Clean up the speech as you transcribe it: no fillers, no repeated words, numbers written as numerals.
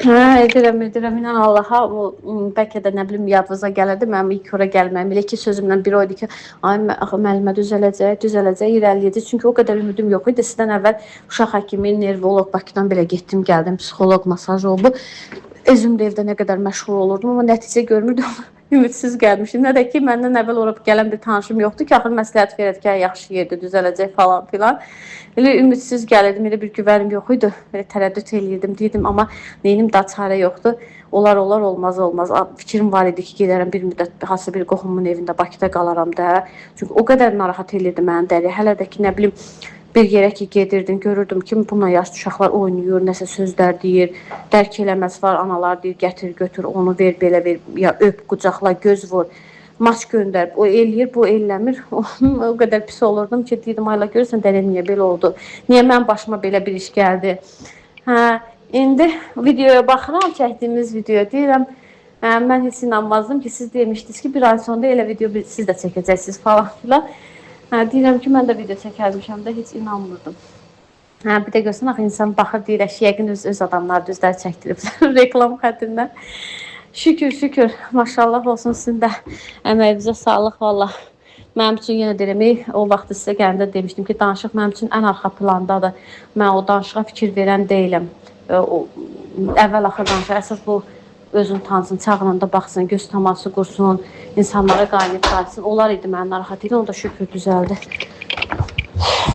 Hə, edirəm, inan Allaha, o bəlkə də nə bilim yadınıza gələrdi, mənim ilk ora gəlməyim. Elə ki sözümdən biri o idi ki, ay axı müəllimə düzələcək, düzələcək, irəliləyəcək. Çünki o qədər ümidim yox idi. Sizdən əvvəl uşaq həkimi, nervoloq Bakıdan belə getdim, gəldim, psixoloq, masaj oldu. Özüm də evdə nə qədər məşğul olurdum, amma nəticə görmürdüm. Ümidsiz gəlmişdim. Nə də ki, məndən əvvəl ora gələn bir tanışım yoxdur ki, axır məsləhət verərdi ki, hə, yaxşı yerdir, düzələcək falan filan. Elə ümidsiz gəlirdim, elə bir güvənim yox idi. Belə tərəddüd eləyirdim, deyirdim, amma neynim daha çarə yoxdur. Olar, olar, olmaz, olmaz. Fikrim var idi ki, gedərəm bir müddət hansısa bir qohumumun evində Bakıda qalaram da. Çünki o qədər narahat eləyirdi məni dəli. Hələ də ki, nə bilim, bir yerə ki gedirdim, görürdüm ki, bununla yaşlı uşaqlar oynayır, nəsə sözlər deyir, dərk eləməz var, analar deyir, gətir, götür, onu ver, belə ver, ya öp, qucaqla, göz vur, maç göndər, o eləyir, bu eləmir. O qədər pis olurdum ki, deyirdim, ayla görürsən, dəli niyə belə oldu? Niyə mənim başıma belə bir iş gəldi? Hə, indi videoya baxıram, çəkdiyimiz videoya deyirəm, hə, mən heç inanmazdım ki, siz demişdiniz ki, bir ay sonra elə video siz də çəkəcəksiniz falan filan. Hə, deyirəm ki, mən də video çəkərmişəm də, heç inanmırdım. Hə, bir də görsən, axı insan baxır, deyir, əşi, yəqin öz adamlar düzləri çəkdiriblər reklam xətrindən. Şükür, şükür, maşallah olsun sizin də əməyinizə sağlıq vallah. Mənim üçün yenə deyirəm, o vaxt sizə gələndə demişdim ki, danışıq mənim üçün ən arxa plandadır. Mən o danışığa fikir verən deyiləm. O, əvvəl axır danışıq, əsas bu özünü tanısın, çağıranda baxsın, göz təması qursun, insanlara qaynayıb qayıtsın. Onlar idi məni narahat edən, o da şükür düzəldi.